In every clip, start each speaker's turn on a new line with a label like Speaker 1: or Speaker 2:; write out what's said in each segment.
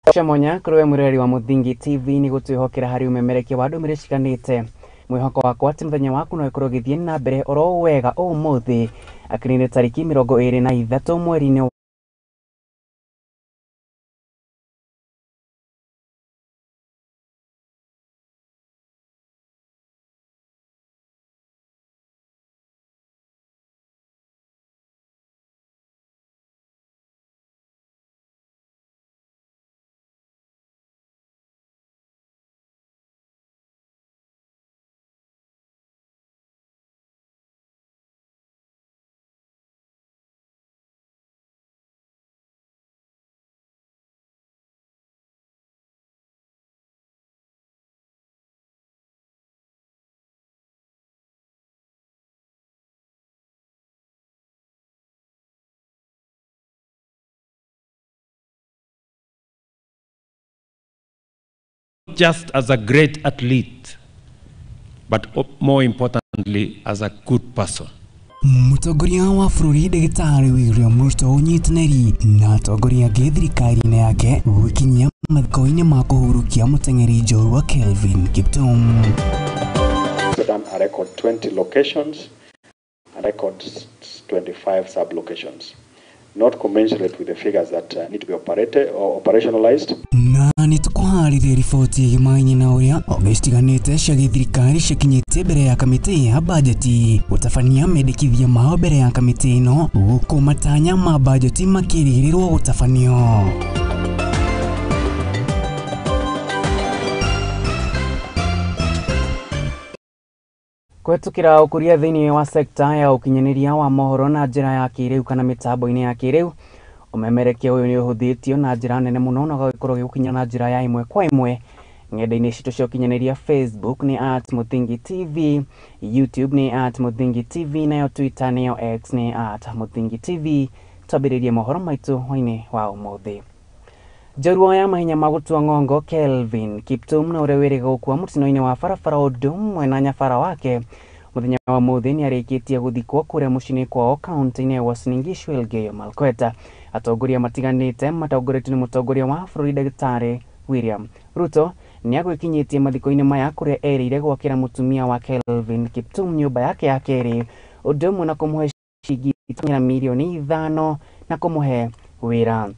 Speaker 1: Cia mwanya kũrĩ we mwĩroreri wa Mũthingi TV nĩ gũtwĩhokera harĩ ũmemerekia wa ndũmĩrĩri ciganĩte. Mwĩhoko wakwa atĩ mũthenya waku no ĩkorwo ũgĩthiĩ na mbere oro wega ũmũthĩ akĩrĩ nĩ tarĩki 23 mweri-inĩ
Speaker 2: just as a great athlete, but more importantly, as a good person.
Speaker 3: Mũtongoria wa bũrũri ndagĩtarĩ William Ruto ũnyitanĩri na atongoria angĩ thirikari-inĩ yake gwĩkinyia mathiko-inĩ ma kũhurukia mũteng'eri njorua Kelvin Kiptum.
Speaker 4: Sudan a record 20 locations and record 25 sub-locations, not commensurate with the figures that need to be operated or operationalized.
Speaker 3: Na nĩ tũkũharĩria riboti ĩgĩmainie na ũrĩa honge citiganĩte cia gĩthirikari cikinyĩte mbere ya kamĩtĩ ya bajeti gũtabania mendekithia mao mbere ya kamĩtĩ ĩno gũkũ matanya ma bajeti makĩrĩgĩrĩrwo gũtabanio.
Speaker 1: Kũhetũkĩra ũkũria thĩinĩ wa sekta ya ũkinyanĩria wa mohoro na njĩra ya kĩrĩu kana mĩtambo-inĩ ya kĩrĩu, ũmemerekia ũyũ nĩ ũhũthĩtio na njĩra nene mũno na ũgagĩkorwo ũgĩgũkinyĩra na njĩra ya ĩmwe kwa ĩmwe ng'enda-inĩ citũ cia ũkinyanĩria. Facebook nĩ @MũthingiTV, YouTube nĩ @MũthingiTV, nayo Twitter nĩyo X nĩ @MũthingiTV. Twambĩrĩrie mohoro maitũ hwainĩ wa ũmũthĩ. Njorua ya mahenya ma gũtua ng'ongo Kelvin Kiptum na ũrĩa wĩrĩga gũkua mũtino-inĩ wa barabara ũndũ ũmwe na nyabara wake mũthenya wa mũthĩ nĩ arĩkĩtie gũthikwo kũrĩa mũciĩ-inĩ kwao kaunti-inĩ ya Uasin Gishu, Elgeyo Marakwet. Atongoria matiganĩte matongoretio nĩ mũtongoria wa bũrũri ndagĩtarĩ William Ruto nĩ agwĩkinyĩtie mathiko-inĩ maya kũrĩa erĩire gwakĩra mũtumia wa Kelvin Kiptum nyũmba yake ya kerĩ ũndũ ũmwe na kũmũhe ciringi mirioni 5 na kũmũhe wĩra.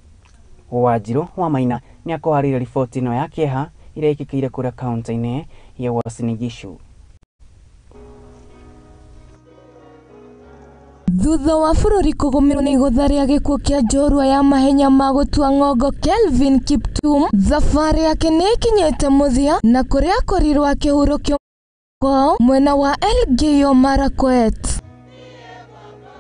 Speaker 1: Wanjiru wa Maina nĩ akũharĩria riboti ĩno ya kĩeha ĩrĩa ĩkĩkĩire kũrĩa kaunti-inĩ ya Uasin Gishu.
Speaker 5: Thutha wa bũrũri kũgũmĩrwo nĩ igũtha rĩa gĩkuũ kĩa njorua ya mahenya ma gũtua ng'ongo Kelvin Kiptum, thabarĩ yake nĩ ĩkinyĩte mũthia na kũrĩa akorirwo akĩhurũkio kwao mwena wa Elgeyo Marakwet.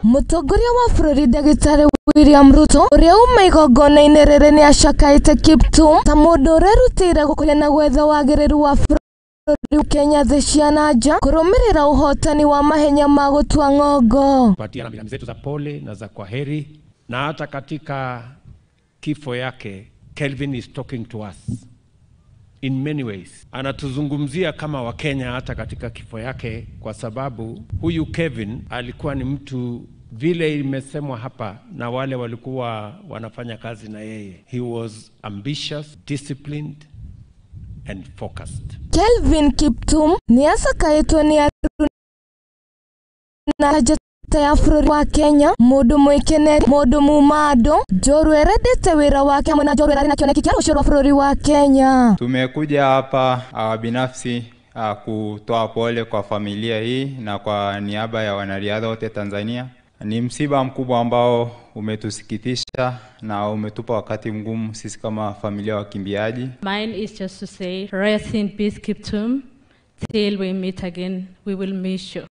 Speaker 5: Mũtongoria wa bũrũri ndagĩtarĩ William Ruto ũrĩa uma igongona-inĩ rĩrĩ nĩ acakaĩte Kiptum ta mũndũ ũrerutĩire gũkũria na gwetha wagĩrĩru wa bũrũri Kenya thĩ cia na nja kũrũmĩrĩra ũhotani wa mahenya ma gũtua ng'ongo.
Speaker 2: Patia rambirambi zetu za pole na za kwaheri, na hata katika kifo yake Kelvin is talking to us in many ways. Anatuzungumzia kama Wakenya hata katika kifo yake, kwa sababu huyu Kevin alikuwa ni mtu, vile imesemwa hapa na wale walikuwa wanafanya kazi na yeye, he was ambitious, disciplined and focused.
Speaker 5: Kelvin Kiptum nĩ acakaĩtwo nĩ andũ na njata ya bũrũri wa Kenya, mũndũ mwĩkeneri, mũndũ muma andũ, njorua ĩrendete wĩra wake hamwe na njorua ĩrarĩ na kĩoneki kĩa rũciũ rwa bũrũri wa Kenya.
Speaker 6: Tumekuja hapa binafsi kutoa pole kwa familia hii na kwa niaba ya wanariadha wote Tanzania. Ni msiba mkubwa ambao umetusikitisha na umetupa wakati mgumu sisi kama familia wakimbiaji.
Speaker 7: Mine is just to say rest in peace Kiptum, till we meet again, we will miss you.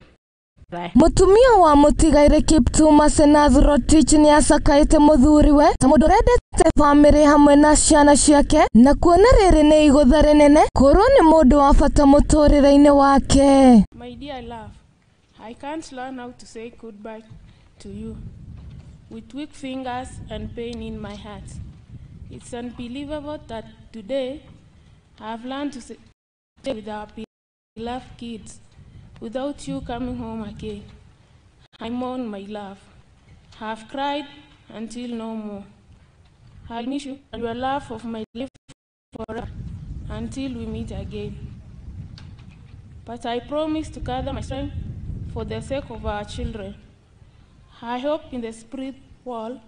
Speaker 7: Bye.
Speaker 5: Mũtumia wa mũtigaire Kiptum Asenath Rotich nĩ acakaĩte mũthuriwe ta mũndũ ũrendete bamĩrĩ hamwe na ciana ciake na kuona rĩrĩ nĩ igũtha rĩnene kũrwo nĩ mũndũ wa bata mũtũrĩre-inĩ wake.
Speaker 8: My dear love, I can't learn how to say goodbye to you with weak fingers and pain in my heart. It's unbelievable that today I've learned to stay with our beloved kids without you coming home again. I mourn my love. I've cried until no more. I miss you and your love of my life forever until we meet again. But I promise to gather my strength for the sake of our children. I hope in the spirit world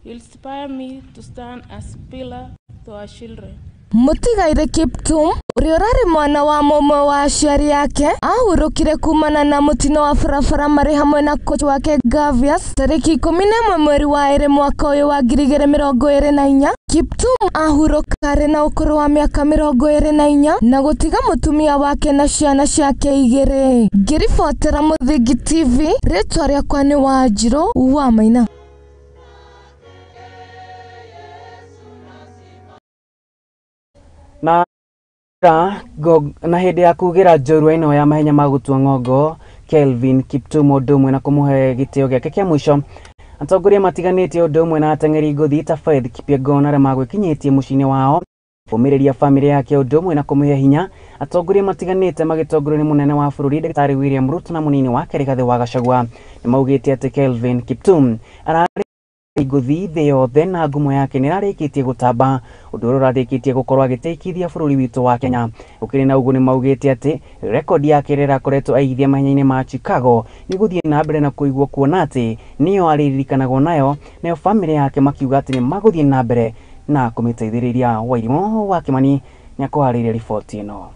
Speaker 8: you'll inspire me to stand as pillar to our children.
Speaker 5: Mutigaire Kiptum ũrĩa ũrarĩ mwana wa mũmwe wa aciari ake ahurũkire kumana na mũtino wa barabara marĩ hamwe na coach wake Gavias tarĩki 11 mweri wa 2 mwaka ũyũ wa 2024. Kiptum ahurũka arĩ na ũkũrũ wa mĩaka 24 na gũtiga mũtumia wake na ciana ciake 2. Ngĩribotera Mũthingi TV, rĩtwa rĩakwa nĩ Wanjirũ wa Maina.
Speaker 1: Na hĩndĩ ya kugĩra njorua ĩno ya mahenya ma gũtua ng'ongo Kelvin Kiptum ũndũ ũmwe na kũmũhe gĩtĩo gĩake kĩa mũico, atongoria matiganĩte ũndũ ũmwe na ateng'eri ngũthi ta Faith Kipyegon arĩa magwĩkinyĩtie mũciĩ-inĩ wao kũmĩrĩria bamĩrĩ yake ũndũ ũmwe na kũmũhe hinya. Atongoria matiganĩte magĩtongorio nĩ mũnene wa bũrũri Ndagĩtarĩ William Ruto na mũnini wake Rigathĩ wa Gachagua nĩmaugĩte atĩ Kelvin Kiptum ararĩ ngũthi thĩ yothe na ngumo yake nĩrarĩkĩtie gũtamba ũndũ ũrĩa ũrarĩkĩtie gũkorwo agĩteithia bũrũri witũ wa Kenya. Gũkĩrĩ na ũguo nĩmaugĩte atĩ rekondi yake ĩrĩa ĩrakoretwo aigithia mahenya-inĩ ma Chicago nĩ gũthiĩ na mbere na kũigwo kuona atĩ nĩyo arĩririkanagwo nayo, nayo bamĩrĩ yake makiuga atĩ nĩmagũthiĩ na mbere na kũmĩteithĩrĩria. Wairimũ wa Kĩmani nĩakũharĩirie riboti ĩno.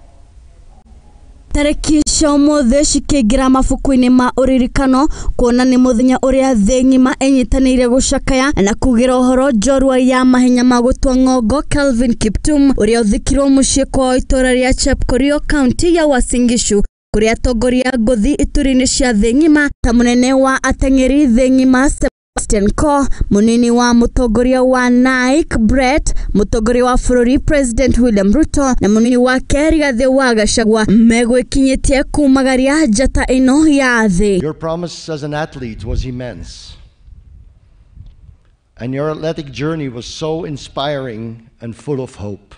Speaker 9: Tarĩki cia ũmũthĩ cikĩingĩra mabuku-inĩ ma ũririkano kuona nĩ mũthenya ũrĩa thĩ ng'ima ĩnyitanĩire gũcakaya na kugĩra ũhoro njorua ya mahenya ma gũtua ng'ongo Kelvin Kiptum ũrĩa ũthikirwo mũciĩ kwao itũra rĩa Chepkorio kaunti ya Uasin Gishu kũrĩa atongoria ngũthi ituri-inĩ cia thĩ ng'ima ta mũnene wa ateng'eri thĩ ng'ima Sebastian Coe, mũnini wa mũtongoria wa Nike Brett, mũtongoria wa bũrũri President William Ruto na mũnini wake Rigathĩ wa Gachagua megwĩkinyĩtie kumagaria njata ĩno ya thĩ.
Speaker 10: Your promise as an athlete was immense, and your athletic journey was so inspiring and full of hope.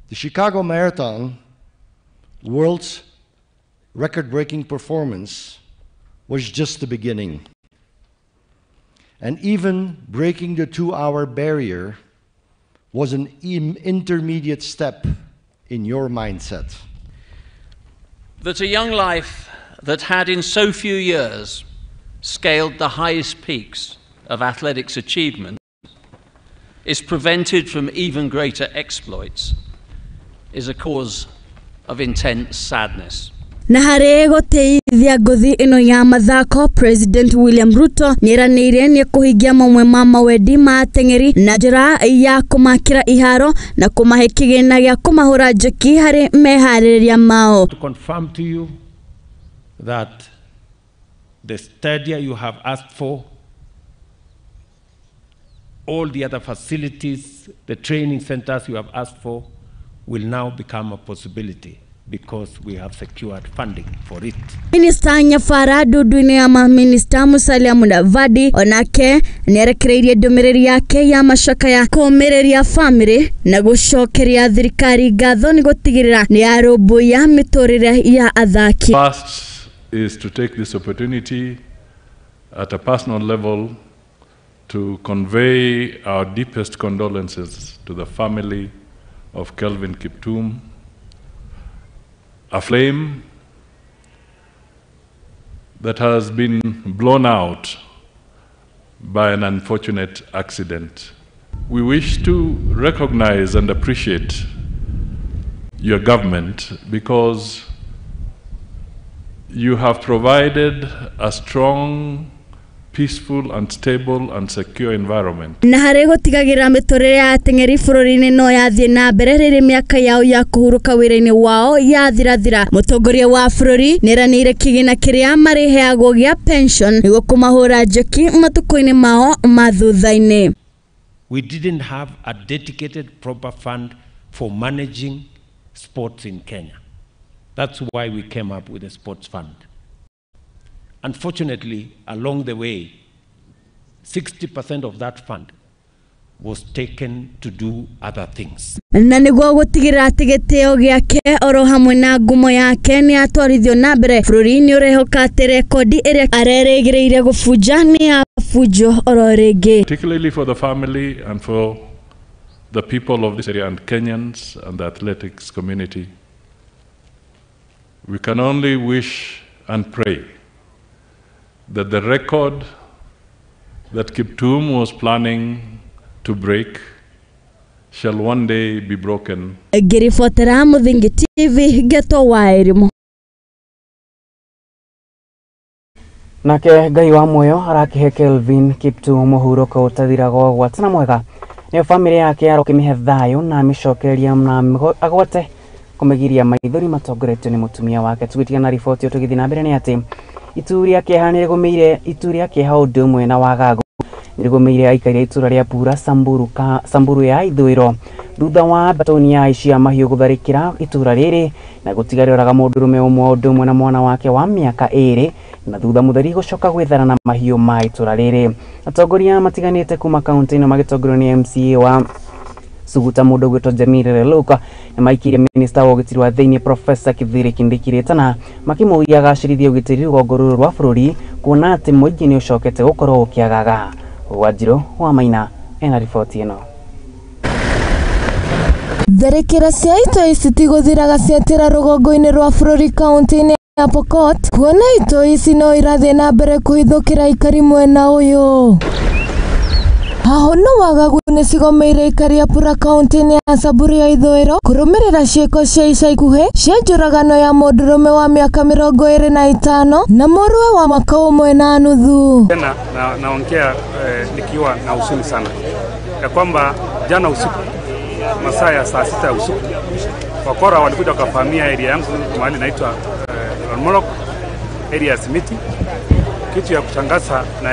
Speaker 10: The Chicago Marathon world's record-breaking performance was just the beginning. And even breaking the 2-hour barrier was an intermediate step in your mindset.
Speaker 11: That a young life that had in so few years scaled the highest peaks of athletics achievement is prevented from even greater exploits is a cause of intense sadness.
Speaker 9: Na harĩ gũtĩithia ngũthi ĩno ya mathako, President William Ruto nĩeranĩire nĩekũhingia mamwe ma mawendi ma ateng'eri na njĩra ya kũmakĩra iharo na kũmahe kĩgĩna gĩa kũmahũra njeki harĩ meharĩrĩria mao.
Speaker 2: To confirm to you that the stadia you have asked for, all the other facilities, the training centers you have asked for, will now become a possibility because we have secured funding for it.
Speaker 9: Minister Nyafara Dudu-inĩ ya maminista Musalia Mudavadi onake nĩerekereirie ndũmĩrĩri yake ya macakaya kũũmĩrĩria bamĩrĩ na gũcokeria thirikari ngatho nĩ gũtigĩrĩra nĩ yarũmbũiya mĩtũrĩre ya athaki.
Speaker 12: First is to take this opportunity at a personal level to convey our deepest condolences to the family of Kelvin Kiptum, a flame that has been blown out by an unfortunate accident. We wish to recognize and appreciate your government because you have provided a strong, peaceful and stable and secure environment.
Speaker 9: Na harĩ gũtigagĩrĩra mĩtũrĩre ya ateng'eri bũrũri-inĩ no yathiĩ na mbere rĩrĩ mĩaka yao ya kũhurũka wĩra-inĩ wao yathirathira, mũtongoria wa bũrũri nĩeranĩire kĩgĩna kĩrĩa marĩheagwo gĩa pension nĩguo kũmahũra njeki matukũ-inĩ mao ma thutha-inĩ.
Speaker 2: We didn't have a dedicated proper fund for managing sports in Kenya. That's why we came up with a sports fund. Unfortunately, along the way, 60% of that fund was taken to do other things.
Speaker 9: Na nĩguo gũtigĩrĩra atĩ gĩtĩo gĩake oro hamwe na ngumo yake nĩ yatwarithio na mbere, bũrũri nĩ ũrehoka atĩ rekondi ĩrĩa arerĩgĩrĩire gũbunja nĩ yabunjwo oro rĩngĩ.
Speaker 12: Particularly for the family and for the people of this area and Kenyans and the athletics community, we can only wish and pray that the record that Kiptum was planning to break shall one day be broken.
Speaker 9: Ngĩribotera Mũthingi TV Geto wa Elimu.
Speaker 1: Nake Ngai wa muoyo arakihe Kelvin Kiptum mũhurũko ũtathiragwo gwatana mwega nĩyo famĩlĩ yake arokĩmĩhe thayũ na amĩcokereria na agwate kũmĩgiria maithori matongoretio nĩ mũtumia wake. Tũgĩtigana na riboti ĩyo tũgĩthiĩ na mbere nĩ atĩ itu rĩa kĩeha nĩrĩgũmĩire itu rĩa kĩeha ũndũ ũmwe na wagagu nĩrĩgũmĩire aikari a itũra rĩa Pura Samburu ya ithũĩro thutha wa batoni ya aici a mahiũ gũtharĩkĩra itũra rĩrĩ na gũtigarĩraga mũndũrũme ũmwe ũndũ ũmwe na mwana wake wa mĩaka 2 na thutha mũtheri gũcoka gwĩthara na mahiũ ma itũra rĩrĩ. Atongoria matiganĩte kuma kaunti ĩno magĩtongorio nĩ MCA wa Suguta mũndũ ũgwĩtwo Jamil Leluka na maikirie minista wa ũgitĩri wa thĩinĩ Professor Kithure Kindiki rĩtana makĩmũũria agacĩrithie ũgitĩri rũgongo rũrũ rwa bũrũri kuona atĩ mũingĩ nĩ ũcokete gũkorwo ũkĩagaga. Wanjirũ wa Maina ena riboti ĩno.
Speaker 5: Tharĩkĩra cia itoi citigũthiraga ciatĩra rũgongo-inĩ rwa bũrũri kaunti-inĩ ya Pokot kuona itoi ici no irathiĩ na mbere kũhithũkĩra aikari mwena ũyũ. Haho no wagagu nĩcigomeire aikari a Pura kaunti-inĩ ya Samburu ya ithũĩro kũrũmĩrĩra ciĩko cia ica ikuhĩ cia njũragano ya mũndũrũme wa mĩaka 25 na mũrũwe wa mwaka 1.5.
Speaker 13: Tena naongea nikiwa na huzuni sana ya kwamba jana usiku masaa ya saa 6 ya usiku wakora walikuja wakavamia area yangu mahali inaitwa Lolmolok, area ya Simiti. Kitu ya kushangaza na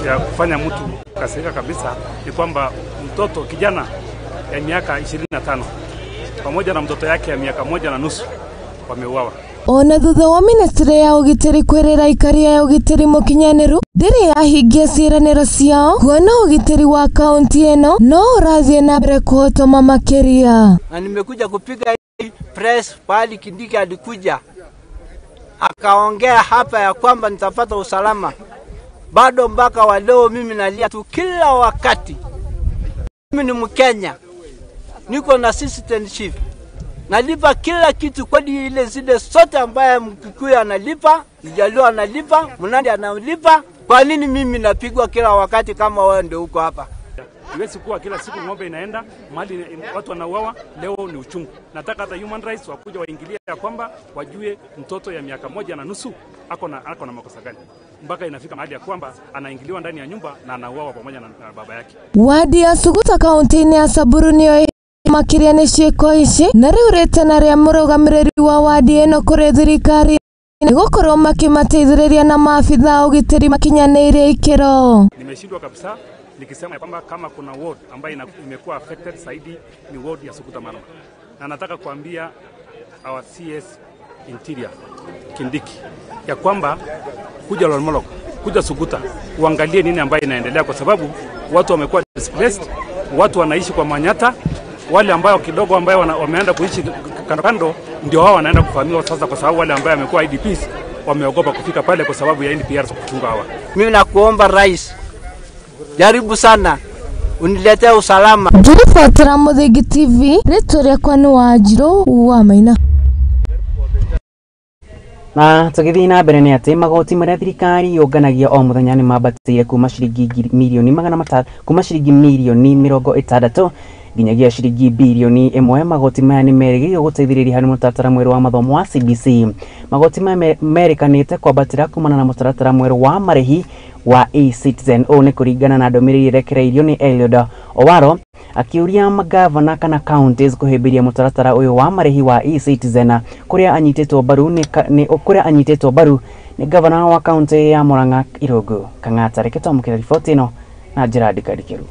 Speaker 13: ya kufanya mtu kasirika kabisa ni kwamba mtoto kijana ya miaka 25 pamoja na mtoto yake ya miaka 1.5 wameuawa.
Speaker 5: Ona thutha wa ministry ya ũgitĩri kwĩrĩra aikari ya ũgitĩri mũkinyanĩru ndĩrĩ yahingia ciĩranĩro ciao kuona ũgitĩri wa kaunti ĩno no ũrathiĩ na mbere kũhotoma makĩria.
Speaker 14: Na nimekuja kupiga press pahali Kindiki alikuja akaongea hapa ya kwamba nitapata usalama. Bado mpaka wa leo mimi nalia tu kila wakati. Mimi ni Mkenya, niko na citizenship, nalipa kila kitu, kodi ile zile sote ambaye Mkikuyu analipa, Mjaluo analipa, Mnandi analipa. Kwa nini mimi napigwa kila wakati kama wewe ndio uko hapa?
Speaker 13: Iwezi kuwa kila siku ng'ombe inaenda mali watu wanauawa. Leo ni uchungu. Nataka hata human rights wakuja waingilie ya kwamba wajue mtoto ya miaka 1.5 ako na makosa gani mpaka inafika mahali ya kwamba anaingiliwa ndani ya nyumba na anauawa pamoja na baba yake.
Speaker 5: Wadi ya Suguta kaunti-inĩ ya Samburu nĩyo makĩria nĩ ciĩko ici na rĩu rĩtana rĩa mũrũgamĩrĩri wa wadi ĩno kũrĩ thirikari nĩ gũkorwo makĩmateithĩrĩria na maabitha ũgitĩri makinyanĩirie ikĩro.
Speaker 13: Nimeshindwa kabisa nikisema kwamba kama kuna ward ambayo imekuwa affected zaidi ni ward ya Suguta Marwa. Na nataka kuambia our CS Interior Kindiki ya kwamba kuja Lolmolok, kuja Suguta, uangalie nini ambayo inaendelea, kwa sababu watu wamekuwa displaced, watu wanaishi kwa manyata, wale ambao kidogo ambao wameenda kuishi kando kando ndio hao wanaenda kufahamiwa sasa, kwa sababu wale ambao wamekuwa IDPs wameogopa kufika pale kwa sababu ya NPR kuchunga hawa.
Speaker 14: Mimi nakuomba rais, jaribu sana uniletee usalama.
Speaker 5: Ngĩribotera Mũthingi TV, rĩtwa rĩakwa nĩ Wanjirũ wa Maina.
Speaker 1: Na tũgĩthiĩ na mbere nĩ atĩ magoti marĩa thirikari yũnganagia o mũthenya nĩ mambatĩire kuma ciringi mirioni 300 kuma ciringi mirioni 60 nginyagia ciringi birioni 1. Magoti maya nĩ merĩgĩrĩirwo gũteithĩrĩria harĩ mũtaratara mwerũ wa mathomo wa CBC. Magoti maya merĩkanĩte kwambatĩra kumana na mũtaratara mwerũ wa marĩhi wa eCitizen. Ũũ nĩ kũringana na ndũmĩrĩri ĩrekereirio nĩ Eliud Owaro akiuria magavana kana counties kũhĩmbĩria mũtaratara ũyũ wa marĩhi wa eCitizen kũrĩa anyitĩtwo mbaru nĩ kũrĩa anyitĩtwo mbaru nĩ gavana wa kaunti ya Murang'a Irungu Kang'ata. Reke twamũkĩre riboti ĩno na njĩra ndikandikĩru.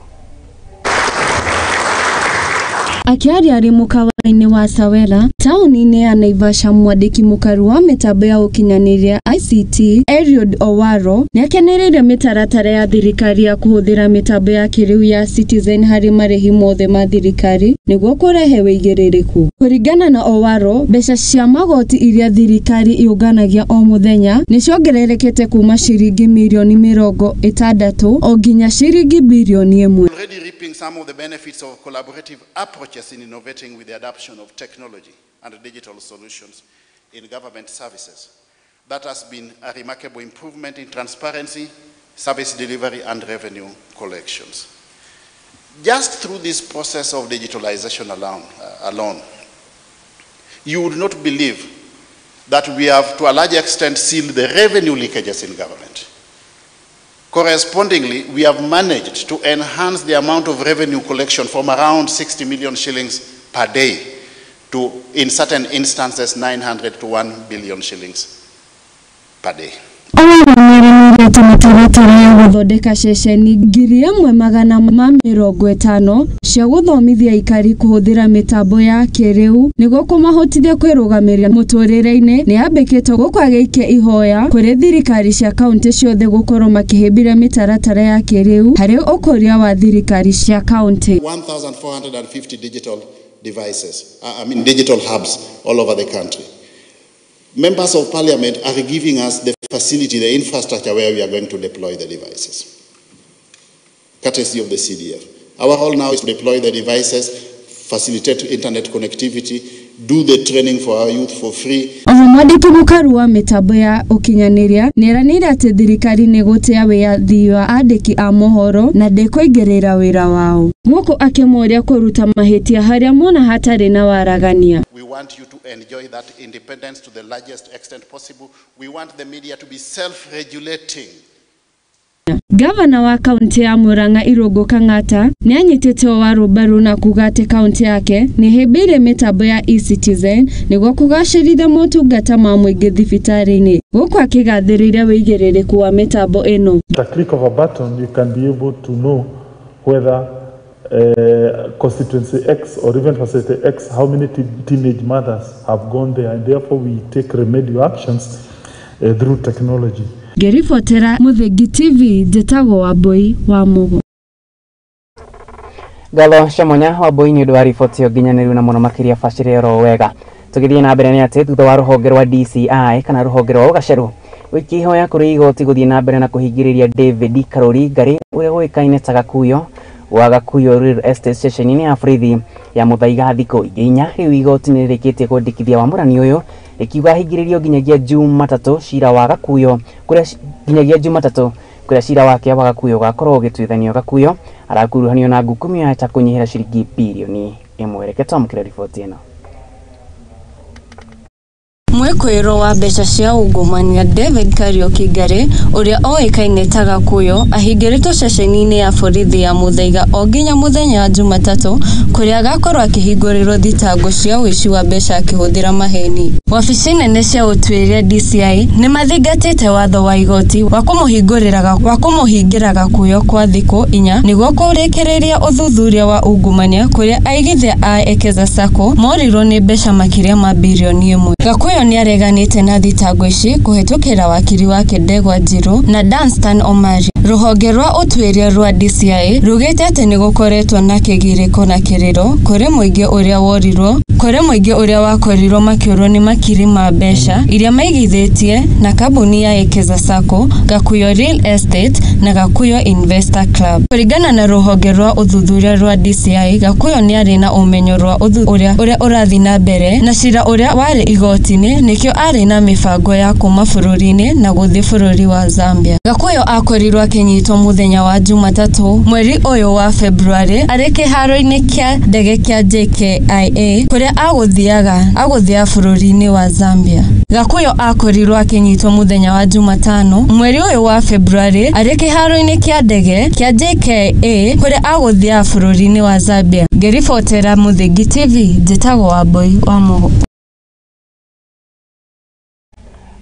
Speaker 15: Akiaria arĩ mũkawa mũkawa-inĩ wa Sawela taũni-inĩ ya Naivasha. Mwandĩki mũkaru wa mĩtambo ya ũkinyanĩria ICT Eliud Owaro nĩakenereire mĩtaratara ya thirikari ya kũhũthĩra mĩtambo ya kĩrĩu ya Citizen harĩ marĩhi mothe ma thirikari nĩguo kũrehe wĩigĩrĩrĩku. Kũringana na Owaro, mbeca cia magoti iria thirikari yũnganagia o mũthenya nĩciongererekete kuma ciringi mirioni 60 o nginya ciringi birioni 1.
Speaker 16: Already reaping some of the benefits of collaborative approaches in innovating with the adoption of technology and digital solutions in government services. That has been a remarkable improvement in transparency, service delivery, and revenue collections. Just through this process of digitalization alone, you would not believe that we have, to a large extent, sealed the revenue leakages in government. Correspondingly, we have managed to enhance the amount of revenue collection from around 60 million shillings per day to, in certain instances, 900 to 1 billion shillings per day.
Speaker 15: Owaro nĩeranĩire atĩ mĩtaratara ya gũthondeka ceceni 1150 cia gũthomithia aikari kũhũthĩra mĩtambo ya kĩrĩu nĩguo kũmahotithia kwĩrũgamĩrĩra mũtũrĩre-inĩ nĩyambĩkĩtwo gũkũ agĩikia ihoya kũrĩ thirikari cia kaunti ciothe gũkorwo makĩhĩmbĩria mĩtaratara ya kĩrĩu harĩ ũkũria wa thirikari cia kaunti.
Speaker 16: 1,450 digital devices, I mean digital hubs all over the country. Members of Parliament are giving us the facility, the infrastructure where we are going to deploy the devices, courtesy of the CDF. Our role now is to deploy the devices, facilitate internet connectivity, do the training for our youth for free.
Speaker 15: Oho mwandĩki mũkaru wa mĩtambo ya ũkinyanĩria nĩeranĩire atĩ thirikari nĩgũtĩa wĩyathi wa andĩki a mohoro na ndĩkũingĩrĩra wĩra wao, gũkũ akĩmoria kũruta mahĩtia harĩa mona hatarĩ na waragania.
Speaker 16: We want you to enjoy that independence to the largest extent possible. We want the media to be self-regulating.
Speaker 15: Gavana wa kaunti ya Murang'a Irungu Kang'ata nĩanyitĩte Owaro mbaru na kuga atĩ kaunti yake nĩĩhĩmbĩirie mĩtambo ya eCitizen nĩguo kũgacĩrithia motungata ma mũingĩ thibitarĩ-inĩ, gũkũ akĩgathĩrĩria wĩigĩrĩrĩku wa mĩtambo ĩno.
Speaker 17: At a click of a button, you can be able to know whether constituency X or even facility X, how many teenage mothers have gone there, and therefore we take remedial actions through technology.
Speaker 15: Ngĩribotera Mũthingi TV, njĩtagwo Wambui wa Mũgo.
Speaker 1: Ngatho cia mwanya Wambui nĩ ũndũ wa riboti ĩyo nginyanĩru na mũno makĩria bacĩrĩre oro wega. Tũgĩthiĩ na mbere nĩ atĩ thutha wa rũhonge rwa DCI kana rũhonge rwa ũgacerũ gũikia ihoya kũrĩ igoti gũthiĩ na mbere na kũhingĩrĩria David Karuri Ngari ũrĩa ũĩkaine ta Gakuyo wa Gakuyo Real Estate ceceni-inĩ ya borithi ya Muthaiga thikũ ingĩ 4. Rĩu igoti nĩ rĩrĩkĩtie kwandĩkithia wamũrani ũyũ rĩkiuga ahingĩrĩrio nginyagia Jumatatũ cira wa Gakuyo kũrĩa nginyagia Jumatatũ kũrĩa cira wake wa Gakuyo ũgakorwo ũgĩtuithanio. Gakuyo arakuruhanio na ngukumio ya kũnyihĩra ciringi birioni 1. Reke twamũkĩre riboti ĩno.
Speaker 15: Mwĩkũĩrwo wa mbeca cia ungumania David Kariuki Ngari ũrĩa oĩkaine ta Gakuyo ahingĩrĩtwo ceceni-inĩ ya borithi ya Muthaiga o nginya mũthenya wa Jumatatũ kũrĩa agakorwo akĩhingũrĩrwo thitango cia ũici wa mbeca akĩhũthĩra maheni. Wabici nene cia ũtuĩria DCI nĩmathingatĩte watho wa igoti wa kũmũhingĩra Gakuyo kwa thikũ 4 nĩguo kũrĩkĩrĩria ũthuthuria wa ungumania kũrĩa aigithia a Ekeza Sacco morirwo nĩ mbeca makĩria ma birioni 1. Gakuyo nĩareganĩte na thitango ici kũhetũkĩra wakiri wake Ndegwa Njiru na Danstan Omari. Rũhonge rwa ũtuĩria rwa DCI rugĩte atĩ nĩgũkoretwo na kĩgirĩko na kĩrĩro kũrĩ mũingĩ ũrĩa wakorirwo makĩũrwo nĩ makiri ma mbeca iria maigithĩtie na kambuni ya Ekeza Sacco, Gakuyo Real Estate na Gakuyo Investor Club. Kũringana na rũhonge rwa ũthuthuria rwa DCI, Gakuyo nĩarĩ na ũmenyo rwa ũrĩa ũrathiĩ na mbere na cira ũrĩa warĩ igoti-inĩ, nĩkĩo arĩ na mĩbango ya kuma bũrũri-inĩ na gũthiĩ bũrũri wa Zambia. Gakuyo akorirwo akĩnyitwo mũthenya wa Jumatatũ mweri ũyũ wa Februarĩ arĩ kĩharo-inĩ kĩa ndege kĩa JKIA kũrĩa agũthiaga bũrũri-inĩ wa Zambia. Gakuyo akorirwo akĩnyitwo mũthenya wa Jumatano mweri ũyũ wa Februarĩ arĩ kĩharo-inĩ kĩa ndege kĩa JKIA kũrĩa agũthiaga bũrũri-inĩ wa Zambia. Ngĩribotera Mũthingi TV, njĩtagwo Wambui wa Mũgo.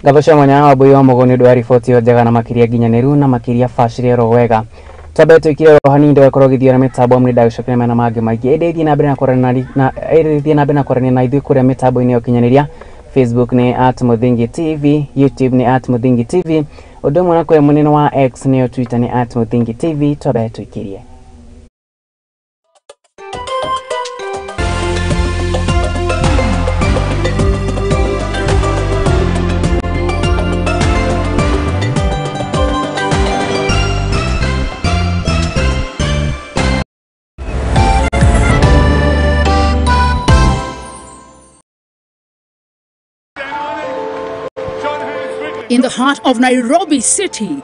Speaker 1: Ngatho cia mwanya Wambui wa Mũgo nĩ ũndũ wa riboti ĩyo njega na makĩria nginyanĩru na makĩria bacĩrĩre oro wega. Twambe twikire ro hanini ndagakorwo githio na mitambo mni ndagicokera mena mangĩ maingĩ ĩndĩ thiĩ na mbere na kwaranĩria na ĩndĩ thiĩ na mbere na kwaranĩria na ithuĩ kũrĩa mĩtambo-inĩ ya ũkinyanĩria. Facebook ni @Muthingi TV, YouTube ni @Muthingi TV, ũndũ ũmwe na kũrĩa mũnene wa X nĩyo Twitter ni @Muthingi TV. Twambe twikirie.
Speaker 18: In the heart of Nairobi City.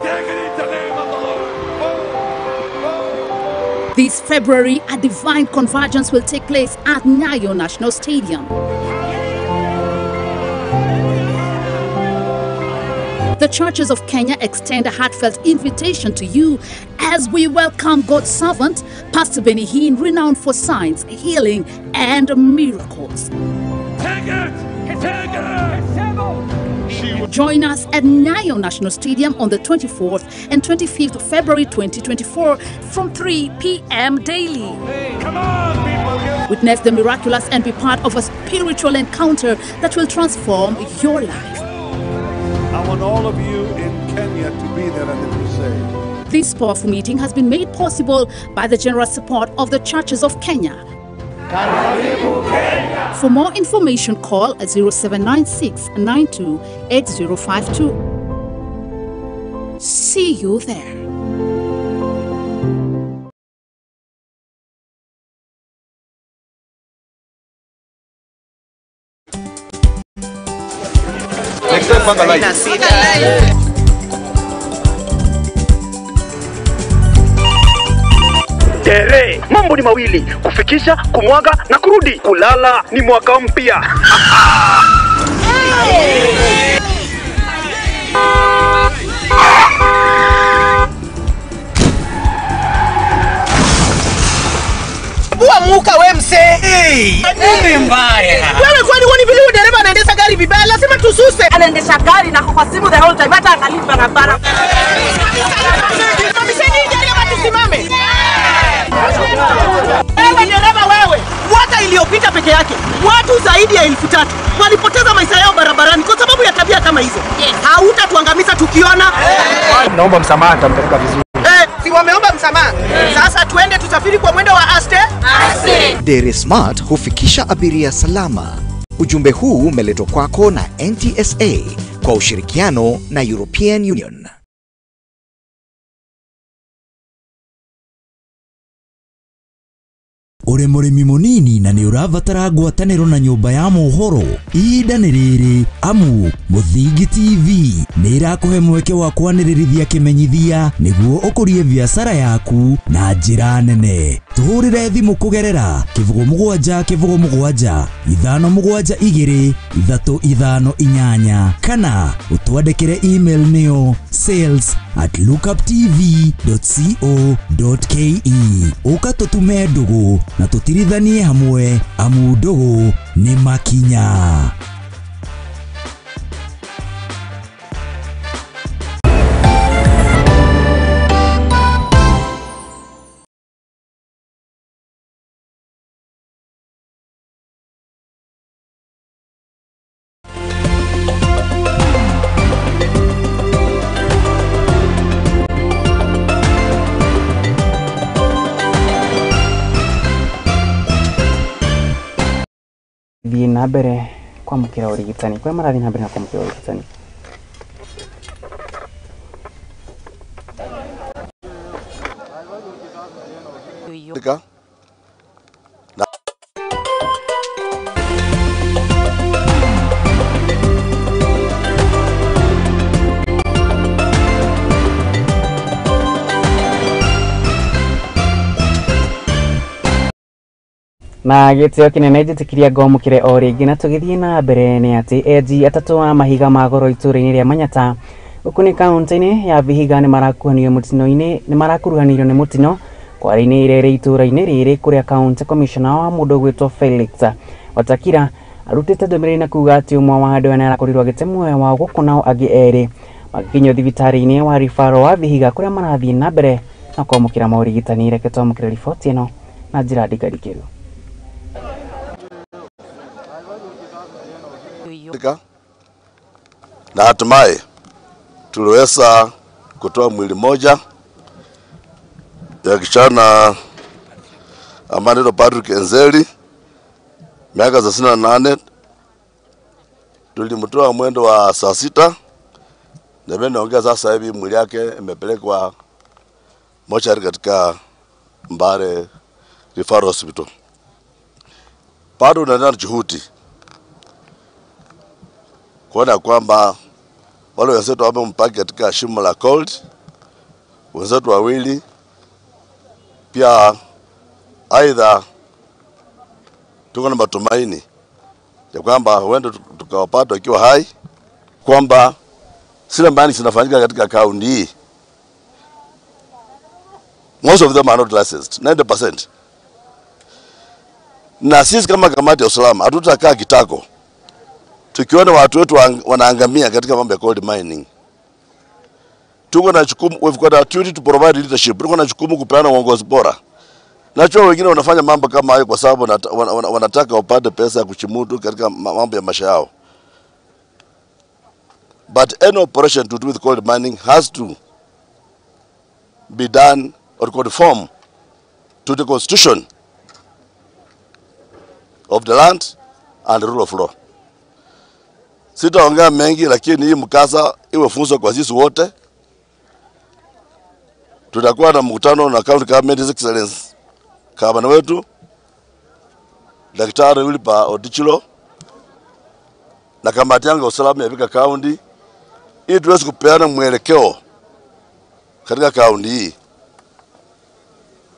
Speaker 18: This February, a divine convergence will take place at Nyayo National Stadium. The churches of Kenya extend a heartfelt invitation to you as we welcome God's servant, Pastor Benny Hinn, renowned for signs, healing, and miracles.
Speaker 19: Take it! Take it!
Speaker 18: Join us at Nyayo National Stadium on the 24th and 25th of February 2024 from 3 p.m. daily.
Speaker 19: Hey, come on, people.
Speaker 18: Witness the miraculous and be part of a spiritual encounter that will transform your life.
Speaker 20: I want all of you in Kenya to be there at the crusade.
Speaker 18: This powerful meeting has been made possible by the generous support of the Churches of Kenya. For more information, call 0796 928052. See you there.
Speaker 20: Next time, the light.
Speaker 21: Tere, mambo ni mawili, kufikisha, kumwaga na kurudi. Kulala ni mwaka mpya. Hey!
Speaker 22: Muka we mse.
Speaker 23: Hey, nini mbaya?
Speaker 22: Wewe kwani huoni vile huyu dereva anaendesha gari vibaya? Lazima tususe.
Speaker 24: Anaendesha gari na kwa simu the whole time, hata angalii barabara.
Speaker 22: Simamisheni gari ama tusimame. Wewe dereva wewe, mwaka iliyopita peke yake watu zaidi ya 3000 walipoteza maisha yao barabarani kwa sababu ya tabia kama hizo. Yes. Hautatuangamiza tukiona.
Speaker 25: Naomba msamaha, nitampeleka vizuri.
Speaker 22: Si wameomba msamaha. Sasa tuende tusafiri kwa mwendo wa aste.
Speaker 24: Aste.
Speaker 26: Dere Smart hufikisha abiria salama. Ujumbe huu umeletwa kwako na NTSA kwa ushirikiano na European Union.
Speaker 3: Uri mũrĩmi mũnini na nĩ ũrabatara ngwatanĩro na nyũmba ya mohoro, ihinda nĩ rĩrĩ amu Mũthingi TV nĩ ĩrakũhe mweke wa kwanĩrĩrithia kĩmenyithia nĩguo ũkũrie biacara yaku na njĩra nene. Tũhũrĩre thimũ kũgerera 07 07 572 358 kana ũtwandĩkĩre email nĩyo sales@lookuptv.co.ke. Ũka tũtume ndũgũ na tũtirithanie hamwe amu ndũgũ nĩ makinya.
Speaker 1: Thiĩ na mbere kwamũkĩra ũrigitani kũrĩa marathiĩ na mbere na kwamũkĩra ũrigitani. Na gĩtĩo kĩnene njĩtĩkĩria ngomũkĩre o rĩngĩ na tũgĩthiĩ na mbere nĩ atĩ enji atatũ a mahiga ma goro itũũra-inĩ rĩa Manyata gũkũ nĩ kaunti-inĩ ya Vihiga nĩ marakuruhanirio nĩ mũtino kware-inĩ ĩrĩa ĩrĩ itũũra-inĩ rĩrĩ kũrĩa county commissioner wa mũndũ ũgwĩtwo Felix Watakira arutĩte ndũmĩrĩri na kuga atĩ ũmwe wa andũ aya nĩarakorirwo agĩte muoyo wao gũkũ nao angĩ erĩ magĩkinyio thibitarĩ-inĩ wa referral wa Vihiga kũrĩa marathiĩ na mbere Na kwamũkĩra morigitani. Reke twamũkĩre riboti ĩno na njĩra ndikandikĩru.
Speaker 4: Na hatimaye tuliweza kutoa mwili moja ya kijana ambaye anaitwa Patrick Enzeli, miaka 38. Tulimtoa mwendo wa saa 6 na mimi naongea sasa hivi mwili yake imepelekwa mochari katika Mbare Referral Hospital. Bado tunaendelea juhudi kuona kwamba wale wenzetu ambao mpaki katika shimo la cold, wenzetu wawili pia, aidha tuko na matumaini ya kwamba huenda tukawapata wakiwa hai, kwamba sile mbani zinafanyika katika kaunti hii, most of them are not licensed, 90%. Na sisi kama kamati ya usalama hatutakaa kitako tukiona watu wetu wanaangamia katika mambo ya gold mining. Tuko na jukumu, we've got a duty to provide leadership. Tuko na jukumu kupeana uongozi bora. Najua wengine wanafanya mambo kama hayo kwa sababu wanataka wapate pesa ya kuchimudu katika mambo ya maisha yao. But any operation to do with gold mining has to be done or conform to the constitution of the land and the rule of law. Sitaongea mengi, lakini hii mkasa iwe funzo kwa sisi wote. Tutakuwa na mkutano na County Government His Excellency gavana wetu Daktari Wilbur Odichilo na kamati yangu ya usalama ya Vihiga County, ili tuweze kupeana mwelekeo katika kaunti hii,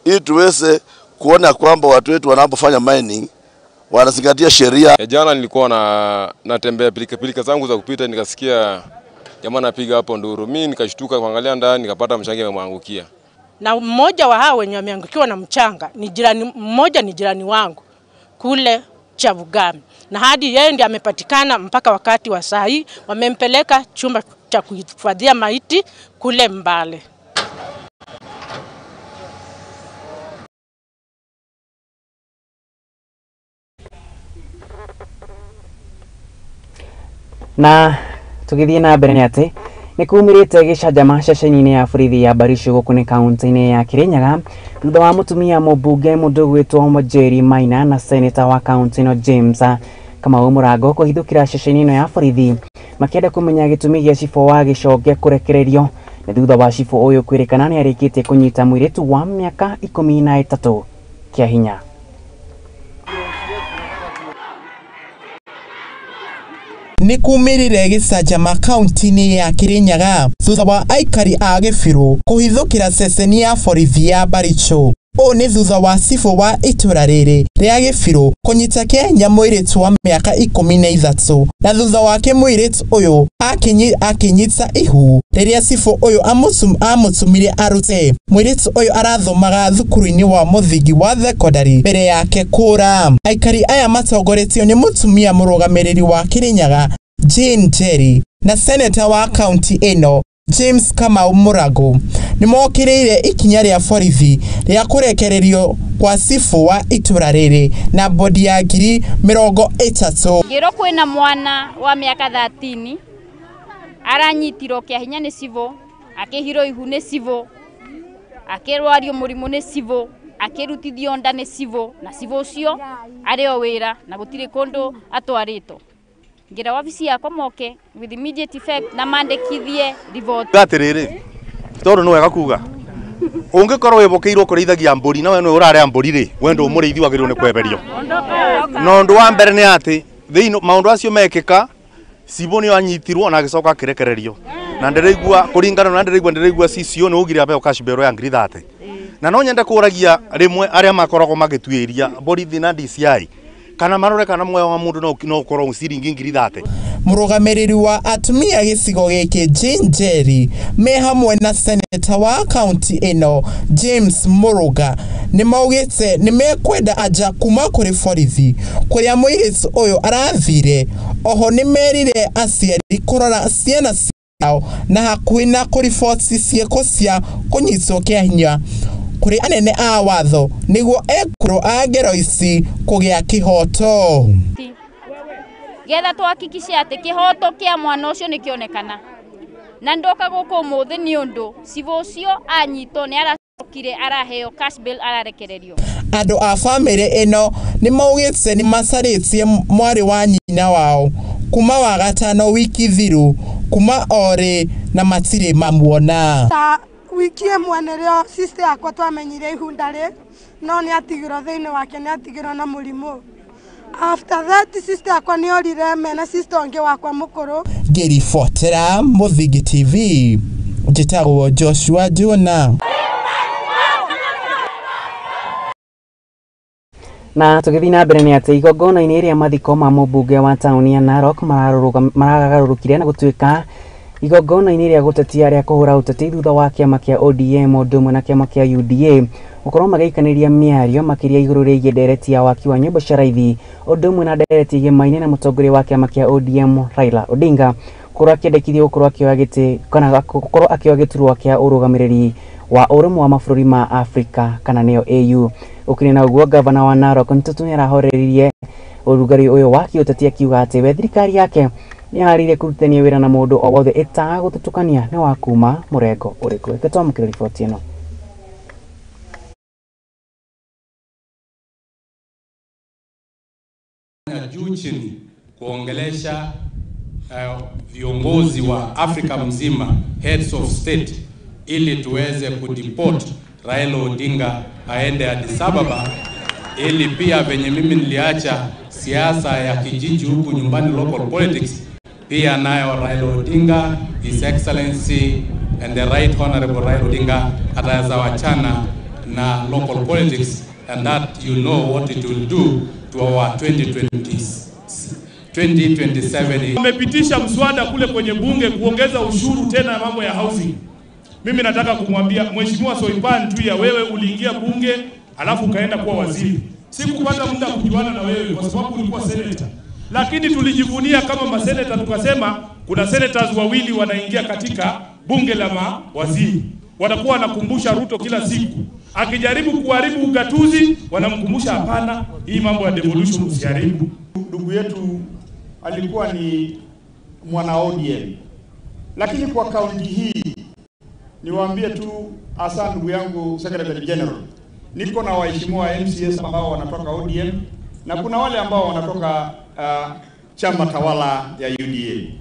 Speaker 4: ili tuweze kuona kwamba watu wetu wanapofanya mining wanazingatia sheria.
Speaker 6: Jana nilikuwa natembea pilika pilika zangu za kupita, nikasikia jamaa anapiga hapo nduru. Mimi nikashtuka kuangalia ndani, nikapata mchanga umemwangukia.
Speaker 7: Na mmoja wa hao wenye wameangukiwa na mchanga ni jirani mmoja, ni jirani wangu kule Chavugami. Na hadi yeye ndiye amepatikana mpaka wakati wa saa hii, wamempeleka chumba cha kuhifadhia maiti kule Mbale.
Speaker 1: Na tugithie na mbere ni ati ni kumirite gicanjama ceceni-ini ya borithi ya Barisho guku ni kaunti-ini ya Kirinyaga thutha wa mutumia mũmbunge mũndũ gwitwo Mojeri Maina na seneta wa kaunti ino James Kamau Mũrango kũhithũkĩra ceceni ĩno ya borithi makĩenda kũmenya gĩtũmi gĩa cibũ wa Gĩconge kũrekererio. Nĩ thutha wa cibũ ũyũ kwĩrĩkana nĩ arĩkĩtie kũnyita mũirĩtu wa mĩaka 13 kĩa hinya.
Speaker 8: Nĩ kumĩrire gĩcanjama kaunti-inĩ ya Kirinyaga thutha wa aikari a Gĩbirũ kũhithũkĩra ceceni ya borithi ya Baricho. Ũũ nĩ thutha wa cibũ wa itũra rĩrĩ rĩa Gĩbirũ kũnyita kĩa hinya mũirĩtu wa mĩaka 13 na thutha wake mũirĩtu ũyũ akĩnyita ihu rĩrĩa cibũ ũyũ amũtũmire arute. Mũirĩtu ũyũ arathomaga thukuru-inĩ wa mũthingi wa thekondarĩ mbere yake kũra. Aikari aya matongoretio nĩ mũtumia mũrũgamĩrĩri wa Kirinyaga Jane Njeri na seneta wa kaunti ĩno James Kamau Mũrango nĩmokĩrĩire ikinya rĩa borithi rĩa kũrekererio kwa cibũ wa itũra rĩrĩ na bodi ya 30,000.
Speaker 10: Ngĩrwo kwĩna mwana wa mĩaka 13 aranyitirwo kĩa hinya nĩ cibũ, akĩhirwo ihu nĩ cibũ, akĩrwario mũrimũ nĩ cibũ, akĩrutithio nda nĩ cibũ, na cibũ ũcio arĩ o wĩra na gũtirĩ kũndũ atwarĩtwo. Ngira wabici yakwa moke with immediate effect na mandĩkithie riboti.
Speaker 11: Atiriri tondu ni wega kuga ungikorwo wibokeirwo kurithagia mburi na we nĩ ũrarĩa mburi rĩ, we ndũ mũrĩithi wagĩrĩirwo nĩ kweberio. Na ũndũ wa mbere nĩ atĩ thĩinĩ maũndũ acio mekĩka cibũ nĩ anyitirwo na agĩcoka akĩrekererio. Na ndĩraigua kũringana na ndĩraigua CCO nĩ ugire abeo cash bail ya 30,000. Na no nyende kũragia rĩmwe arĩa makoragwo magĩtuĩria borithi na DCI kana marore kana muoyo wa mundu no ukorwo ciringi 30,000.
Speaker 8: Mũrũgamĩrĩri wa atumia gĩcigo gĩkĩ Jane Njeri me hamwe na seneta wa kaunti ĩno James Mũrũga nĩmaugĩte nĩmekwenda anja kuma kũrĩ borithi kũrĩa mũirĩtu ũyũ arathire. Oho nĩmerire aciari kũrora ciana Na hakuhĩ na kũriboti ciĩko cia kũnyitwo kĩa hinya kũrĩ anene a watho nĩguo ekũrũ a ngero ici kũgĩa kĩhoto.
Speaker 10: Getha tuhakikishe atĩ kĩhoto kĩa mwana ũcio nĩkĩonekana. Na ndoka gũkũ ũmũthĩ nĩ ũndũ cibũ ũcio anyitwo nĩ aracokire araheo cash bail ararekererio.
Speaker 8: Andũ a bamĩrĩ ĩno nĩ maugĩte nĩ macarĩtie mwarĩ wa nyina wao kuma wagatano wiki thiru kuma orĩ na matirĩ mamuona.
Speaker 2: Ta wiki ĩmwe nĩrĩo sister yakwa twamenyire ihunda rĩ, no nĩ atigirwo thĩinĩ wake, nĩ atigirwo na mũrimũ. After that sister yakwa nĩ orire mena sister ũngĩ wakwa mũkũrũ.
Speaker 8: Ngĩribotera Mũthingi TV, njĩtagwo Joshua Jona.
Speaker 1: Na tũgĩthiĩ na mbere nĩ atĩ igongona-inĩ rĩa mathiko ma mũmbunge wa taũni ya Narok maragarũrũkire na gũtuĩka igongona-inĩ rĩa gũtetia rĩa kũhũra ũteti thutha wa kĩama kĩa ODM ũndũ ũmwe na kĩama kĩa UDA gũkorwo magĩikanĩria mĩario makĩria igũrũ rĩgiĩ ndereti ya waki wa nyũmba cia raithi ũndũ ũmwe na ndereti igemaine na mũtongoria wa kĩama kĩa ODM Raila Odinga gũkorwo akĩendekithio gũkorwo akĩoya gĩtĩ kana gũkorwo akĩoya gĩturwa kĩa ũrũgamĩrĩri wa ũrũmwe wa mabũrũri ma Afrika kana nĩyo AU. Ũkĩrĩ na ũguo gavana wa Narok Ntutu nĩarahoreririe ũrugarĩ ũyũ wa kĩũteti akiuga atĩ we thirikari yake nĩharĩirie kũrutithania wĩra na mũndũ o wothe ĩtagũthutũkania nĩ wa kuma mũrengo ũrĩkũ. Reke twamũkĩre riboti ĩno.
Speaker 5: Juu chini kuongelesha viongozi wa Afrika mzima, heads of state, ili tuweze kudeport Raila Odinga aende Addis Ababa, ili pia venye mimi niliacha siasa ya kijiji huku nyumbani, local politics, pia nayo Raila Odinga, His Excellency and the Right Honorable Raila Odinga ataweza wachana na local politics, and that you know what it will do to our 2027.
Speaker 19: Wamepitisha mswada kule kwenye bunge kuongeza ushuru tena mambo ya housing. Mimi nataka kumwambia Mheshimiwa Soipan Tuya, wewe uliingia bunge alafu ukaenda kuwa waziri. Sikupata muda kujuana na wewe kwa sababu ulikuwa senator. Lakini tulijivunia kama maseneta, tukasema kuna senators wawili wanaingia katika bunge la mawaziri. Watakuwa wanakumbusha Ruto kila siku. Akijaribu kuharibu ugatuzi, wanamkumbusha hapana, hii mambo ya devolution usiharibu.
Speaker 9: Ndugu yetu alikuwa ni mwana ODM. Lakini kwa kaunti hii niwaambie tu hasa ndugu yangu Secretary General, niko na waheshimiwa MCS ambao wanatoka ODM na kuna wale ambao wanatoka chama tawala ya UDA.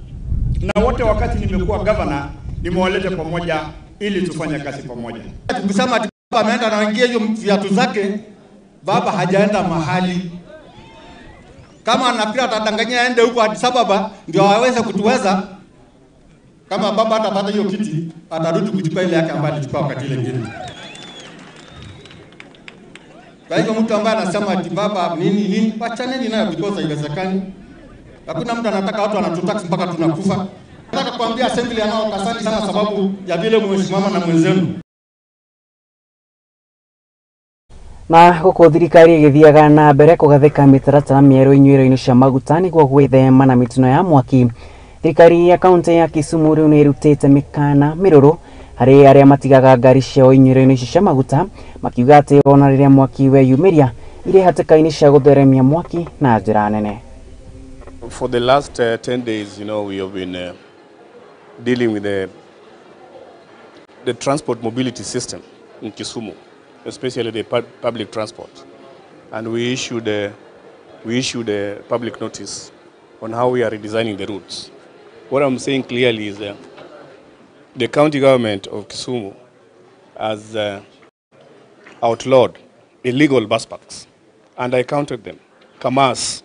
Speaker 9: Na wote wakati nimekuwa governor nimewaleta pamoja ili tufanye kazi pamoja.
Speaker 12: Tukisema ati baba ameenda na wengine hiyo viatu zake, baba hajaenda mahali. Kama anafikiri atadanganyia aende huko Addis Ababa ndio aweze kutuweza. Kama baba atapata hiyo kiti, atarudi kuchukua ile yake ambayo alichukua wakati ile ingine. Kwa hivyo mtu ambaye anasema ati baba nini nini, wachaneni nayo because haiwezekani. Hakuna mtu anataka watu wanatutax mpaka tunakufa. Nataka kuambia assembly anao asante sana sababu ya vile mmesimama na mwenzenu.
Speaker 1: Na gũkũ thirikari ĩgĩthiaga na mbere kũgathĩka mĩtaratara mĩerũ inyuĩro-inĩ cia maguta nĩguo gwĩthema na mĩtino ya mwaki. Thirikari ya kaunti ya Kisumu rĩu nĩ ĩrutĩte mĩkana mĩrũrũ harĩ arĩa matigaga ngari ciao inyuĩro-inĩ icio cia maguta, makiuga atĩ ona rĩrĩa mwaki weyumĩria irĩ hatĩka-inĩ cia gũtheremia mwaki na njĩra nene.
Speaker 13: For the last 10 days, you know, we have been dealing with the transport mobility system in Kisumu, especially the public transport. And we issued a public notice on how we are redesigning the routes. What I'm saying clearly is that the county government of Kisumu has outlawed illegal bus parks, and I counted them. Kamas,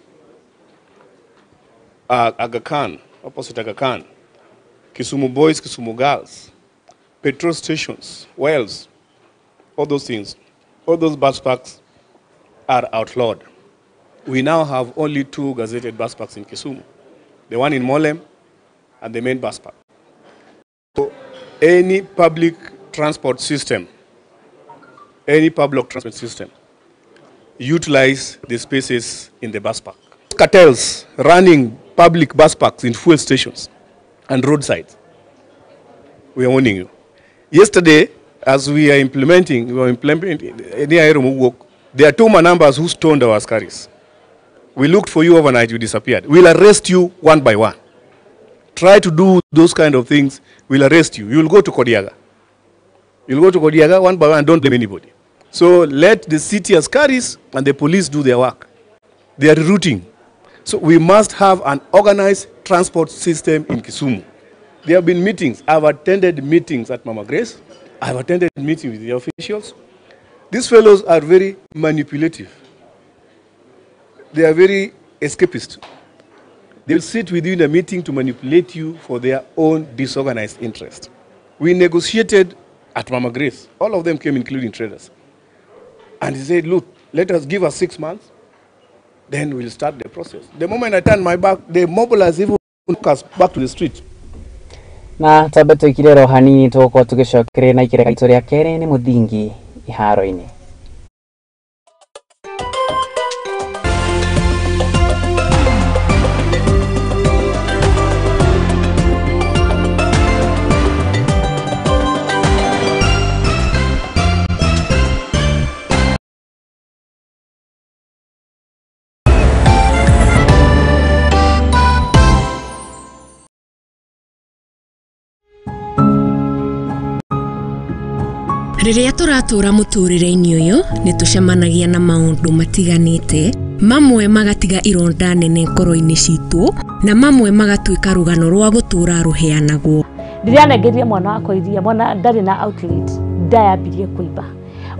Speaker 13: Aga Khan, opposite Aga Khan, Kisumu boys, Kisumu girls, petrol stations, wells, all those things, all those bus parks are outlawed. We now have only 2 gazetted bus parks in Kisumu, the one in Molem and the main bus park. So any public transport system, utilize the spaces in the bus park. Cartels running public bus parks in fuel stations and roadsides, We are warning you. Yesterday, as we are implementing, there are two Manambas who stoned our askaris. We looked for you overnight, you disappeared. We'll arrest you one by one. Try to do those kind of things, we'll arrest you. You'll go to Kodiaga. You'll go to Kodiaga one by one, don't blame anybody. So let the city askaris and the police do their work. They are rerouting. So we must have an organized transport system in Kisumu. There have been meetings. I've attended meetings at Mama Grace. I've attended meetings with the officials. These fellows are very manipulative. They are very escapist. They will sit with you in a meeting to manipulate you for their own disorganized interest. We negotiated at Mama Grace. All of them came, including traders. And he said, look, let us give us 6 months, then we'll start the process. The moment I turned my back, they mobilized even us back to the street.
Speaker 1: Na twambe tuikire ro hanini tugukorwo tugicokereria na ikireka itu ria keri ni muthingi iharo-ini.
Speaker 14: Rĩrĩa tũratũra mũtũrĩre-inĩ ũyũ nĩ tũcemanagia na maũndũ matiganĩte, mamwe magatiga ironda nene ngoro-inĩ citũ na mamwe magatuĩka rũgano rwa gũtũra rũheanagwo.
Speaker 15: Ndĩranengeria mwana wakwa iria, mwana ndarĩ na outlet, ndayambirie kũimba,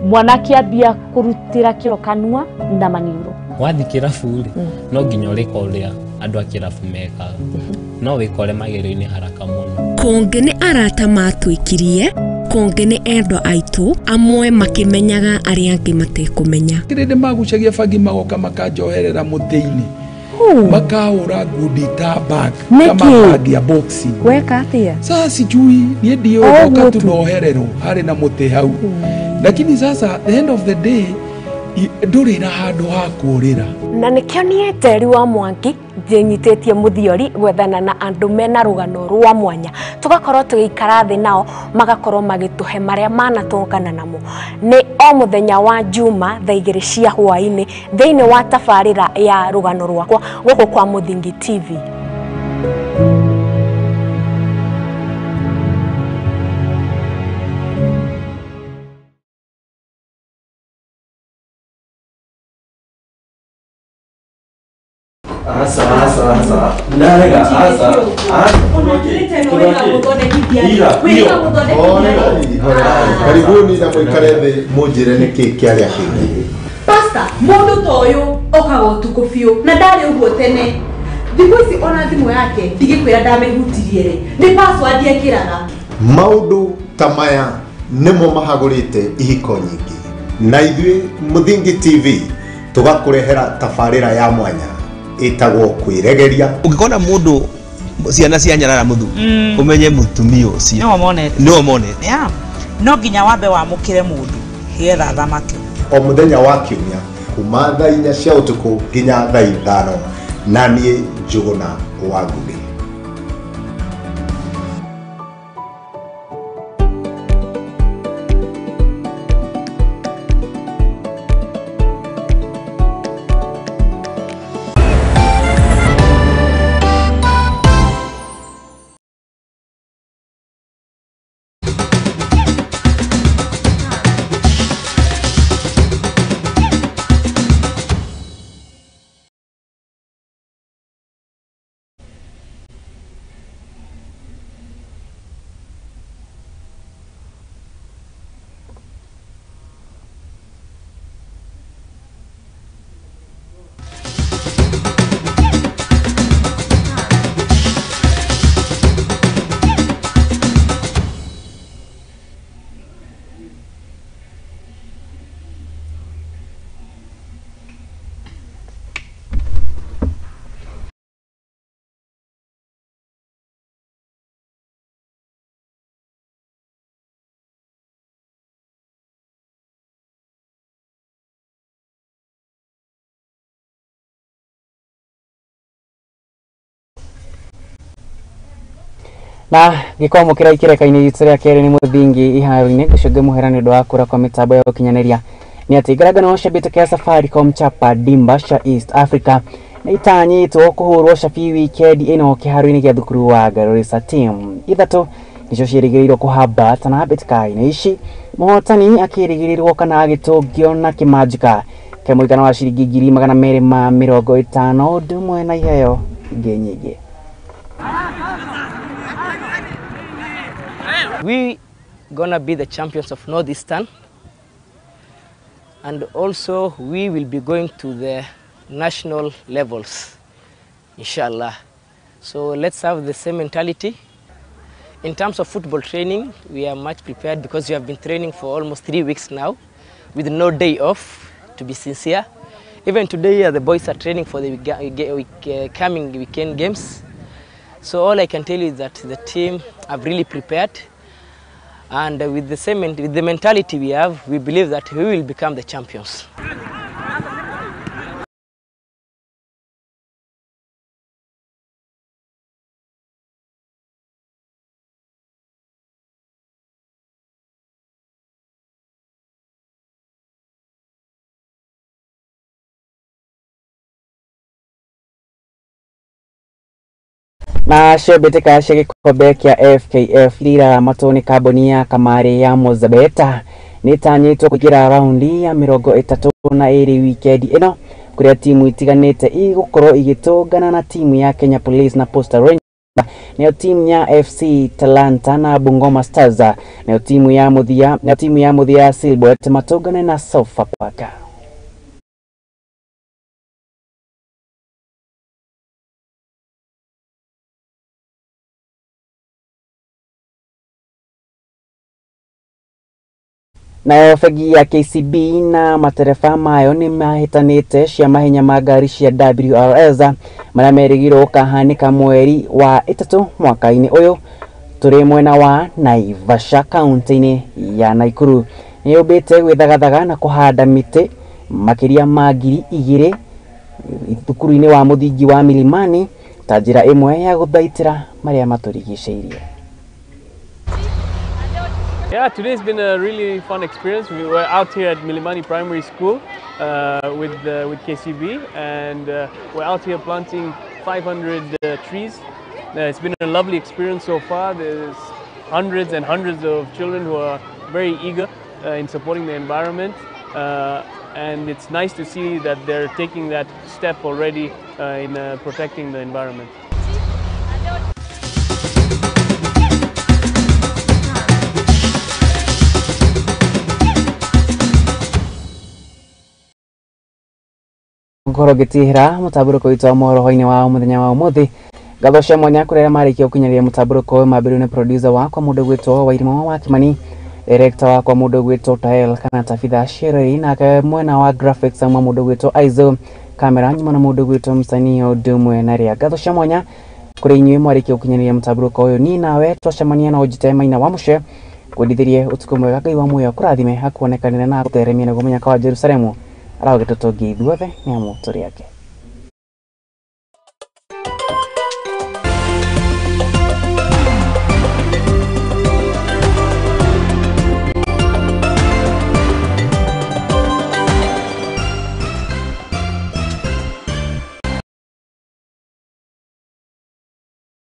Speaker 15: mwana akĩambia kũrutĩra kĩro kanua na maniũrũ.
Speaker 16: Wathiĩ kĩrabu rĩ, no nginya ũrĩka ũrĩa andũ a kĩrabu mekaga, no wĩkore magerio-inĩ haraka mũno.
Speaker 14: Kũngĩ nĩ arata matwĩkirie, kũngĩ nĩ endwa aitũ, amwe makĩmenyaga arĩa angĩ matekũmenya.
Speaker 17: Kĩrĩndĩ magucagia bangi magoka makanjoherera mũtĩ-inĩ, makahũra ngundi ta bag kama bag ya boxing.
Speaker 18: Weka atĩa?
Speaker 17: Sasa sijui niĩ ndiũĩ, goka tu nohererwo harĩ na mũtĩ hau, lakini sasa the end of the day ndũrĩ na handũ ha kũũrĩra.
Speaker 18: Na nĩkĩo niĩ Njeri wa Mwangi njĩnyitĩtie mũthiori gwethana na andũ mena rũgano rwa mwanya, tũgakorwo tũgĩikara thĩ nao magakorwo magĩtũhe marĩa manatũngana namo. Nĩ o mũthenya wa Juma thaa 2 cia hwaĩ-inĩ thĩinĩ wa tabarĩra ya rũgano rwakwa gũkũ kwa Mũthingi TV.
Speaker 19: Karibuni na mwikare thĩ mũnjĩre nĩkĩ kĩarĩa kĩngĩ.
Speaker 20: Pastor, mũndũ ta ũyũ okaga ũtukũ biũ na ndarĩ ũguo tene. Thikũ ici ona thimũ yake ndigĩkwĩra ndamĩhutirie rĩ, nĩ password ekĩraga.
Speaker 19: Maũndũ ta maya nĩmo mahagũrĩte ihiko nyingĩ, na ithuĩ Mũthingi TV tũgakũrehera tabarĩra ya mwanya ĩtagwo kwĩregeria.
Speaker 21: Ũngĩkona mũndũ ciana cia nyarara mũthu ũmenye mũtumia ũcio nĩwe monete.
Speaker 22: No nginya wambe wamũkĩre mũndũ nĩgetha athamake.
Speaker 19: O mũthenya wa kiumia kuma thaa 4 cia ũtukũ nginya thaa 5, na niĩ Njũgũna wa Ngũgĩ.
Speaker 1: Na gĩkwamũkĩra ikĩreka-inĩ gitũ rĩa kerĩ nĩ mũthingi iharo-inĩ ngũcũnge mũhera nĩ ũndũ wa kũra kwa mĩtambo ya ũkinyanĩria nĩ atĩ ngarangano cia mbĩtĩka ya Safaricom Chapa Dimba cia East Africa nĩ itanyĩtwo kũhũrwo cabi wikendi ĩno kĩharo-inĩ gĩa thukuru wa Garissa. Team ithatũ nĩcio ciĩrĩgĩrĩirwo kũhambata na mbĩtĩka-inĩ ici, mũhotani akĩrĩgĩrĩrwo kana agĩtũngio na kĩmanjĩka kĩa mũigana wa ciringi 250,000 ũndũ ũmwe na iheo ingĩ nyingĩ.
Speaker 3: We gonna be the champions of Northeastern, and also we will be going to the national levels, inshallah. So let's have the same mentality. In terms of football training, we are much prepared because we have been training for almost 3 weeks now with no day off, to be sincere. Even today, the boys are training for the coming weekend games. So all I can tell you is that the team have really prepared, and with the mentality we have, we believe that we will become the champions.
Speaker 1: Na cio mbĩtĩka cia gĩkombe kĩa FKF iria iramatwo nĩ kambuni ya kamarĩ ya Mozabeta nĩtanyĩtwo kũingĩra raundi ya 32 wikendi ĩno kũrĩa timu itiganĩte igũkorwo igĩtũngana na timu ya Kenya Police na Posta Rangers, nayo timu ya FC Talanta na Bungoma Stars, nayo timu ya mũthia Silbert matũngane na Sofapaka. Nayo bengi ya KCB na matereba mayo nĩ mahĩtanĩte cia mahenya ma ngari cia WRS marĩa merĩgĩrĩirwo gũkahanĩka mweri wa 3 mwaka-inĩ ũyũ tũrĩ mwena wa Naivasha kaunti-inĩ ya Nakuru. Nĩyũmbĩte gwĩthagathaga na kũhanda mĩtĩ makĩria ma 2,000 thukuru-inĩ wa mũthingi wa Milimani ta njĩra ĩmwe ya gũthaitĩra marĩa matũrigicĩirie.
Speaker 4: Yeah, today's been a really fun experience. We were out here at Milimani Primary School with KCB, and we're out here planting 500 trees. It's been a lovely experience so far. There's hundreds and hundreds of children who are very eager in supporting the environment, and it's nice to see that they're taking that step already in protecting the environment.
Speaker 1: Ngorwo ngĩtihĩra mũtambũrũko witũ wa mohoro hwaĩ-inĩ wa mũthenya wa ũmũthĩ. Ngatho cia mwanya kũrĩ arĩa marĩkia gũkinyanĩria mũtambũrũko ũyũ mambĩrĩrio nĩ producer wakwa mũndũ ũgwĩtwo Wairimũ wa Kimani, director wakwa mũndũ ũgwĩtwo Tael kana Tabitha Sherry, nake mwena wa graphics amwe mũndũ ũgwĩtwo Aizo, kamera nyuma na mũndũ ũgwĩtwo msanii ũndũ ũmwe na rĩa. Ngatho cia mwanya kũrĩ inyuĩ mwarĩkia gũkinyanĩria mũtambũrũko ũyũ. Niĩ nawe twacemania na ũnjĩte Maina wa Mũce, ngwendithĩrie ũtukũ mwega, Ngai wa muoyo akũrathime, akuonekanĩre na agũtheremie nĩguo mũnyaka wa Jerusalemu aragũgĩtũtũngia ithuothe nĩ amu tũrĩ ake.